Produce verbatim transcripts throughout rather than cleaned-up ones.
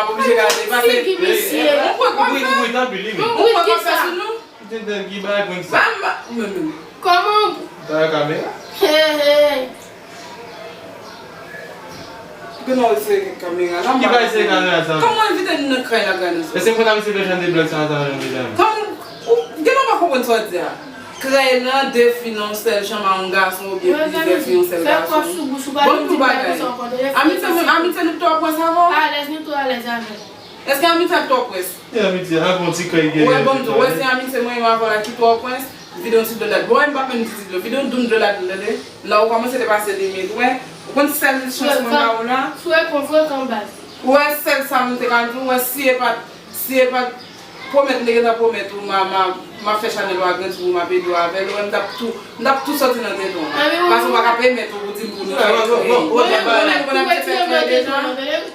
m ap oblije gade pase. Figi misye. Ou kwè k ap fè? Ou ri tanpil li menm. Ou kwè k ap fè sou nou? Ou te di ki bagay prank sa? Ba m ba, ou menm menm. Kòman? Bagay kamera. Hey, hey. Gen lè w sere kamera la. Ki bagay sere kamera sa? Kòman w envite nou nan kay la, gade sa? E se konsa misye fè jan de blag sa, sa, jan de blag. Kòman ou gen lè w pa konprann sa w di a? Krèy nan de fi nan yon sèl chanm a yon gason oubyen plizyè fi yon sèl gason. Bon, tout bagay. Amitye nou, amitye nou twò pwès avè w. Alèz, nou twò alèz avè l. Èske amitye ap twò pwès? E amitye, ak yon ti krèy genyen. Wè, bon, m di w, wè, se amitye mwen menm avè w la ki twò pwès. Vide yon ti dlo ladan. Bon, m p ap menm di ti dlo. Vide yon doum dlo ladan, tande. Lè w kòmanse depase limit, wè. Ou konn sèl chans mwen ba ou la? Frekan, frekan, baz. Wè, sèl sa m te ka di w, wè, si e pa t, si e pa t pwomèt m te gentan pwomèt ou, m a, m a, m ap fè chanèl ou a grandi pou m ap ede w avè l, wè, m t ap tou, m t ap tou sòti nan tenten w. Paske w pa ka pèmèt ou pou di m pou nou fè krèy. Ou konnen nou konn ap fè krèy deja.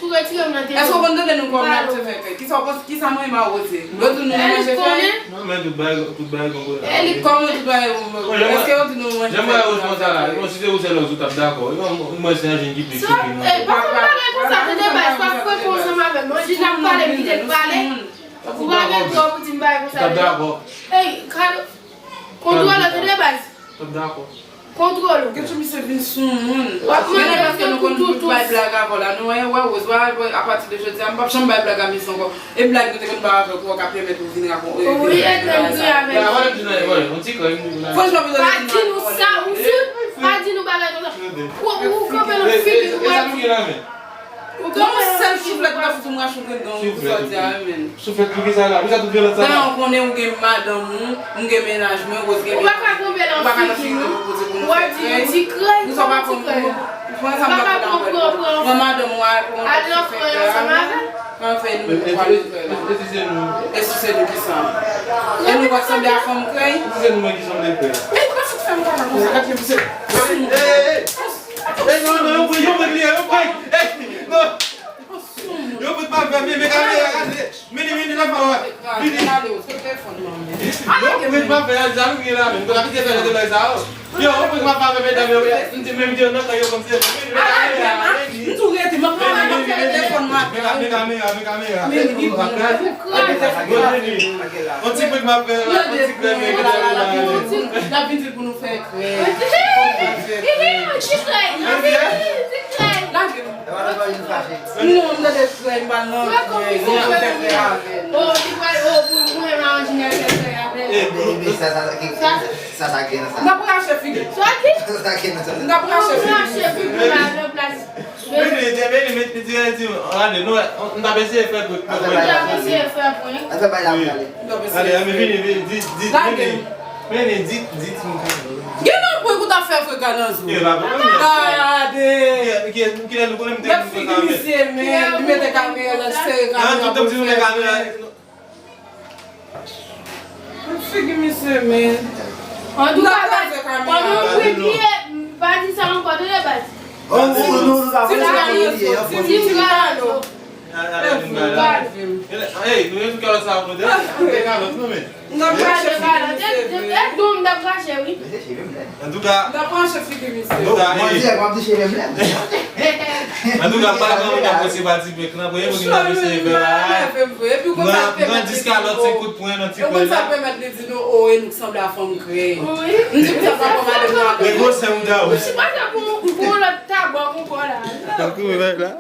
Tou retire m nan tenten. Èske w konn tande nou kòman n ap fè krèy? Kisa w panse, kisa mwen menm a Rose? Lòt jou nou manje krèy? Non, men tout bagay, tout bagay gon kote. Kòman tout bagay gon kote? Èske yo di nou manje krèy? Jan mwen wè Rose konsa la, bon, si se ou sèl Rose ou t ap dakò. Mwen se yon jèn ki plis soupi non. Ey, pa fè m bagay konsa, tande baz, pa frekan ansanm avè m. Anjina ap pale, m kite l pale. Ou pa gen dwa pou di m bagay konsa. Ou t ap dakò. Ey, Kontwole, tande baz. Mwen dakò. Kontwole. Kèt misye vin sou moun. W ap mande paske nou konn tout bay blag avè w la. Nou wè, wè, Rose, wè, apati de jodi a, m p ap janm bay blag a misye ankò. E blag nou te konn bay avè w, pou w ka pèmèt ou vin rakonte. Wi, e te m di avè l. Franchman, pa di nou sa, ou sou, pa di nou bagay konsa. Ou, ou kanpe nan figi nou, w ap di. Ou gen yon sèl souflèt, m ap fout ou mwache w dedan, ou sòti a, menm. Souflèt pou kisa la? Poukisa tout vyolans sa la? Dayè, ou konnen ou gen madanm ou, m gen mennaj mwen, Rose gen mennaj mwen. Ou pa ka tonbe nan figi nou. Ou pa ka nan figi nou pou kote pou nou fè krèy. Ou di krèy, nou sa pa pran ti krèy. Pran sa m pa pran nan pran. Pran madanm ou a, pran ti frè a. Al nan frè ansanm avè l. Pran fè nou, pran nou frè la. E si se nou? E si se nou ki sanble? E nou pa sanble a fanm krèy? Si se nou menm ki sanble krèy. E pa fout fè m pale konsa. Gade misye. Ey, ey, ey. Ey, non, non, yo pran, yo pran, yo pran. Ey, non. Yo pran pa fè, men, men kamera, gade. Vini, vini, la fwa. Vini. Yo pran pa fè, jalou gen la, men. Pou la pite fè de bagay sa, oh. Yo, yo pran pa fè, medam, yo, m di, men, m di, yo, nan, yo, kòmsi, men, men, kamera, men, vini. M tou rete, m ap fè telefòn mwen. Men, men, kamera, men, kamera. Men, vini, vini. Bon, vini. On ti prank m ap fè, on ti prank, men, kamera, men. L ap vin di l pou nou fè. Li gen yon ti krèy. Li gen yon ti krèy. Lage m. Non, m tande krèy, m pa nan krèy. Mwen fè krèy avè l. Oh, li pral, oh, pou mwen, m a anjinè fè krèy avè l. Sa, sa, sa, sa, sa gen nan sa. N ap rache figi. Sa ki? Sa gen nan sa. N ap rache figi. Rache figi la nan plas. Vini, vini, vini, vini, vini, ale, nou, n ap eseye fè prank. N ap eseye fè prank. N ap eseye fè prank. Ale, ale, vini, vini, di, di, vini. Vini, di, di, di. Gen nan prank ou t ap fè frè Kananzo. Yo, pa prank, non. Gade. Ki, ki, kilè nou konnen m te vin fè kamera? Misye, men, li mete kamera nan, sere kamera pou l fè. Tout tan m di nou men kamera. Figi misye, men. Antouka, baz, pandan w priye, pa di sa ankò, tande, baz. Tim Kalo. Ey, nou gen tout kalòt sa pou de. Gen kalòt, non, men. N ap rache figi misye, men. E don m t ap rache, wi. Antouka. N ap rache figi misye. Antouka, ey. Antouka, pa pran moun k ap fè sipati. Nan premye moun ki t ap eseye fè bagay. Nan, nan dis kalòt, se kout pwen, nan ti pwen la. Ou konn sa k pèmèt li di nou, o, e nou k sanble a fanm krèy. Wi. M di pou sa pa pran madanm nan. Men gwosè mouda, wi. Ou sipòte pou, pou yon lòt tabòk ankò la. Tankou, men la.